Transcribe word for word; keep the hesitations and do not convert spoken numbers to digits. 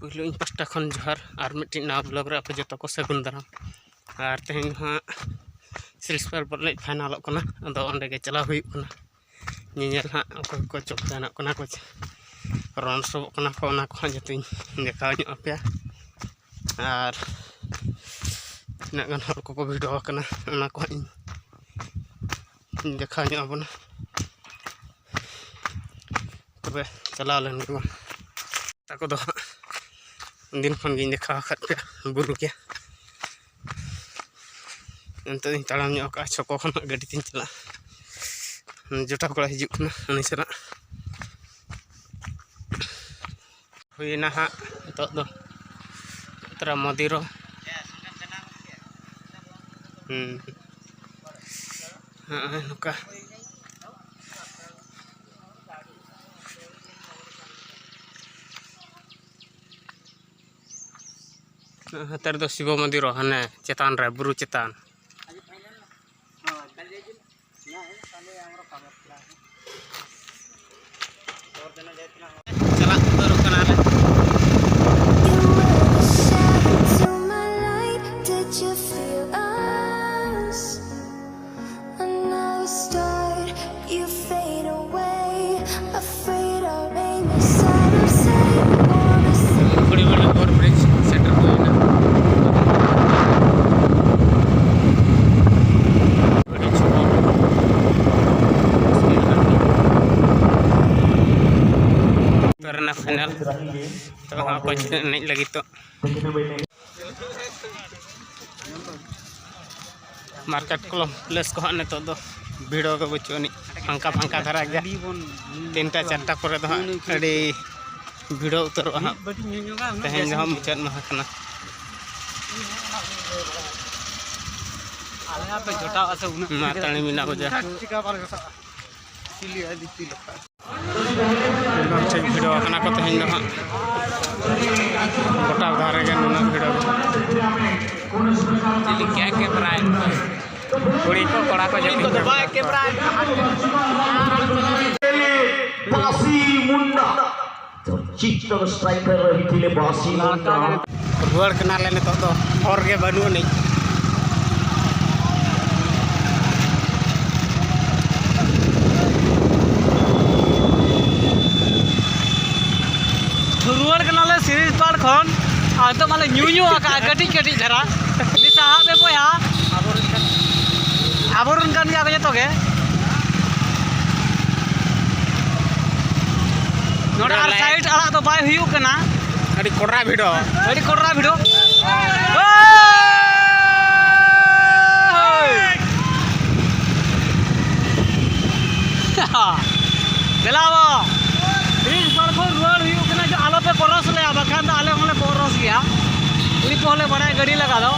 ᱯᱩᱭᱞᱩ ᱤᱧ ᱯᱟᱥᱴᱟ ᱠᱷᱚᱱ ᱡᱚᱦᱟᱨ, ᱟᱨ ᱢᱤᱫᱴᱤᱡ ᱱᱟᱣᱟ ᱵᱞᱚᱜ ᱨᱮ ᱟᱯᱮ ᱡᱚᱛᱚ ᱠᱚ ᱥᱟᱹᱜᱩᱱ ᱫᱟᱨᱟᱢ᱾ ᱟᱨ ᱛᱮᱦᱮᱧ ᱫᱚ ᱦᱟᱸᱜ ᱥᱤᱞᱥᱯᱟᱨ ᱵᱚᱞ ᱮᱱᱮᱡ ᱯᱷᱟᱭᱱᱟᱞᱚᱜ ᱠᱟᱱᱟ, ᱟᱫᱚ ᱚᱸᱰᱮ ᱜᱮ ᱪᱟᱞᱟᱣ ᱦᱩᱭᱩᱜ ᱠᱟᱱᱟ᱾ ᱧᱮᱧᱮᱞ ᱦᱟᱸᱜ ᱚᱠᱚᱭ ᱠᱚ ᱪᱚᱠ ᱜᱟᱱᱚᱜ ᱠᱟᱱᱟ ᱠᱚ, ᱨᱚᱱ ᱥᱚᱵᱚᱜ ᱠᱟᱱᱟ ᱠᱚ, ᱚᱱᱟ ᱠᱚ ᱦᱟᱸᱜ ᱡᱚᱛᱚᱧ ᱫᱮᱠᱷᱟᱣ ᱧᱚᱜ ᱟᱯᱮᱭᱟ᱾ ᱟᱨ ᱛᱤᱱᱟᱹᱜ ᱜᱟᱱ ᱦᱚᱲ ᱠᱚᱠᱚ ᱵᱷᱤᱲᱚ ᱟᱠᱟᱱᱟ, ᱚᱱᱟ ᱠᱚ ᱦᱟᱸᱜ ᱤᱧ ᱫᱮᱠᱷᱟᱣ ᱧᱚᱜ ᱟᱵᱚᱱᱟ᱾ ᱛᱚᱵᱮ ᱪᱟᱞᱟᱣ ᱞᱮᱱ ᱜᱮᱵᱚᱱ᱾ ᱛᱟᱠᱚ ᱫᱚ ᱦᱟᱸᱜ ᱩᱱᱫᱤᱱ ᱠᱷᱚᱱ ᱜᱤᱧ ᱫᱮᱠᱷᱟᱣ ᱟᱠᱟᱫ ᱯᱮᱭᱟ, ᱵᱩᱨᱩ ᱜᱮ᱾ ᱱᱤᱛᱚᱜ ᱤᱧ ᱛᱟᱲᱟᱢ ᱧᱚᱜ ᱟᱠᱟᱫᱼᱟ, ᱪᱷᱚᱠᱚ ᱠᱷᱚᱱᱟᱜ ᱜᱟᱹᱰᱤ ᱛᱤᱧ ᱪᱟᱞᱟᱜᱼᱟ᱾ ᱡᱚᱴᱟᱣ ᱠᱚᱲᱟ ᱦᱤᱡᱩᱜ ᱠᱟᱱᱟ, ᱩᱱᱤ ᱥᱟᱞᱟᱜ ᱦᱩᱭᱱᱟ ᱦᱟᱸᱜ ᱱᱤᱛᱚᱜ ᱫᱚ ᱛᱟᱨᱟ ᱢᱚᱫᱤᱨᱚ᱾ ᱦᱩᱸ᱾ ᱦᱚᱸᱜᱼᱚᱭ ᱱᱚᱝᱠᱟ᱾ ᱦᱟᱱᱛᱮ ᱨᱮᱫᱚ ᱥᱤᱵᱚ ᱢᱚᱱᱫᱤᱨ ᱦᱟᱱᱮ ᱪᱮᱛᱟᱱ ᱨᱮ, ᱵᱩᱨᱩ ᱪᱮᱛᱟᱱ᱾ ᱪᱟᱞᱟᱜ ᱩᱛᱟᱹᱨᱚᱜ ᱠᱟᱱᱟᱞᱮ᱾ You were the shadow to my light. Did you feel us? Another star, you fade away. Afraid our name is out of sight. Wanna see Khuribari over bridge ᱥᱮᱴᱮᱨ ᱦᱩᱭᱱᱟ᱾ ᱟᱹᱰᱤ ᱪᱷᱚᱴᱚ᱾ ᱩᱛᱟᱹᱨ ᱨᱮᱱᱟᱜ ᱯᱷᱟᱭᱱᱟᱞ᱾ ᱛᱚ, ᱦᱟᱸᱜ ᱚᱠᱚᱭ ᱪᱮᱫ ᱮᱱᱮᱡ ᱞᱟᱹᱜᱤᱫ ᱛᱚ᱾ ᱢᱟᱨᱠᱮᱴ ᱠᱚᱢᱯᱞᱮᱠᱥ ᱠᱚ ᱦᱟᱸᱜ ᱱᱤᱛᱚᱜ ᱫᱚ ᱵᱷᱤᱲ ᱫᱚ ᱵᱟᱹᱪᱩᱜ ᱟᱹᱱᱤᱡ, ᱯᱷᱟᱸᱠᱟ ᱯᱷᱟᱸᱠᱟ ᱫᱷᱟᱨᱟ ᱜᱮᱭᱟ᱾ ᱛᱤᱱᱴᱟ ᱪᱟᱨᱴᱟ ᱯᱚᱨᱮ ᱫᱚ ᱦᱟᱸᱜ ᱟᱹᱰᱤ ᱵᱷᱤᱲ ᱩᱛᱟᱹᱨᱚᱜᱼᱟ ᱦᱟᱸᱜ᱾ ᱛᱮᱦᱮᱧ ᱫᱚ ᱦᱟᱸᱜ ᱢᱩᱪᱟᱹᱫ ᱢᱟᱦᱟ ᱠᱟᱱᱟ᱾ ᱢᱟᱛᱟᱱᱤ ᱢᱤᱱᱟ ᱵᱟᱡᱟᱨ᱾ ᱮᱠᱫᱚᱢ ᱴᱷᱤᱠ ᱵᱷᱤᱲᱚ ᱟᱠᱟᱱᱟ ᱠᱚ ᱛᱮᱦᱮᱧ ᱫᱚ ᱦᱟᱸᱜ᱾ ᱜᱚᱴᱟ ᱫᱷᱟᱨᱮ ᱜᱮ ᱱᱩᱱᱟᱹᱜ ᱵᱷᱤᱲᱚ᱾ ᱪᱤᱞᱤ ᱜᱮ ᱠᱮᱢᱨᱟᱭ? ᱠᱩᱲᱤ ᱠᱚ, ᱠᱚᱲᱟ ᱠᱚ, ᱡᱚᱛᱚ ᱠᱚ ᱵᱟᱭ ᱠᱮᱢᱨᱟᱭ᱾ ᱯᱟᱹᱥᱤ ᱢᱩᱱᱰᱟ᱾ ᱪᱤᱛᱛᱚᱨ ᱥᱴᱨᱟᱭᱠᱟᱨ ᱨᱤᱛᱤᱞᱮ ᱵᱟᱥᱤ ᱞᱟᱝᱠᱟ᱾ ᱨᱩᱣᱟᱹᱲ ᱠᱟᱱᱟᱞᱮ ᱱᱤᱛᱚᱜ ᱫᱚ, ᱦᱚᱨ ᱜᱮ ᱵᱟᱹᱱᱩᱜ ᱟᱹᱱᱤᱡ᱾ ᱨᱩᱣᱟᱹᱲ ᱠᱟᱱᱟᱞᱮ ᱥᱤᱨᱤᱡᱽ ᱯᱟᱲ ᱠᱷᱚᱱ᱾ ᱟᱨ ᱱᱤᱛᱚᱜ ᱢᱟᱞᱮ ᱧᱩ ᱧᱩ ᱟᱠᱟᱫᱼᱟ ᱠᱟᱹᱴᱤᱡ ᱠᱟᱹᱴᱤᱡ ᱫᱷᱟᱨᱟ᱾ ᱩᱱᱤ ᱥᱟᱦᱟᱜ ᱢᱮ ᱵᱚᱭᱦᱟ᱾ ᱟᱵᱚᱨᱮᱱ ᱠᱟᱱ ᱜᱮᱭᱟ ᱠᱚ ᱡᱚᱛᱚ ᱜᱮ᱾ ᱱᱚᱰᱮ ᱟᱨ ᱥᱟᱭᱤᱰ ᱟᱲᱟᱜ ᱫᱚ ᱵᱟᱭ ᱦᱩᱭᱩᱜ ᱠᱟᱱᱟ᱾ ᱟᱹᱰᱤ ᱠᱚᱰᱨᱟ ᱵᱷᱤᱲ᱾ ᱟᱹᱰᱤ ᱠᱚᱰᱨᱟ ᱵᱷᱤᱲ᱾ ᱫᱮᱞᱟ ᱵᱚ᱾ ᱛᱤᱥ ᱵᱟᱲ ᱠᱷᱚᱱ ᱨᱩᱣᱟᱹᱲ ᱦᱩᱭᱩᱜ ᱠᱟᱱᱟ, ᱡᱮ ᱟᱞᱚᱯᱮ ᱠᱚᱨᱚᱥ ᱞᱮᱭᱟ, ᱵᱟᱠᱷᱟᱱ ᱫᱚ ᱟᱞᱮ ᱦᱚᱸᱞᱮ ᱠᱚᱨᱚᱥ ᱜᱮᱭᱟ᱾ ᱠᱩᱲᱤ ᱠᱚᱦᱚᱸ ᱞᱮ ᱵᱟᱲᱟᱭᱟ ᱜᱟᱹᱰᱤ ᱞᱟᱜᱟ ᱫᱚ᱾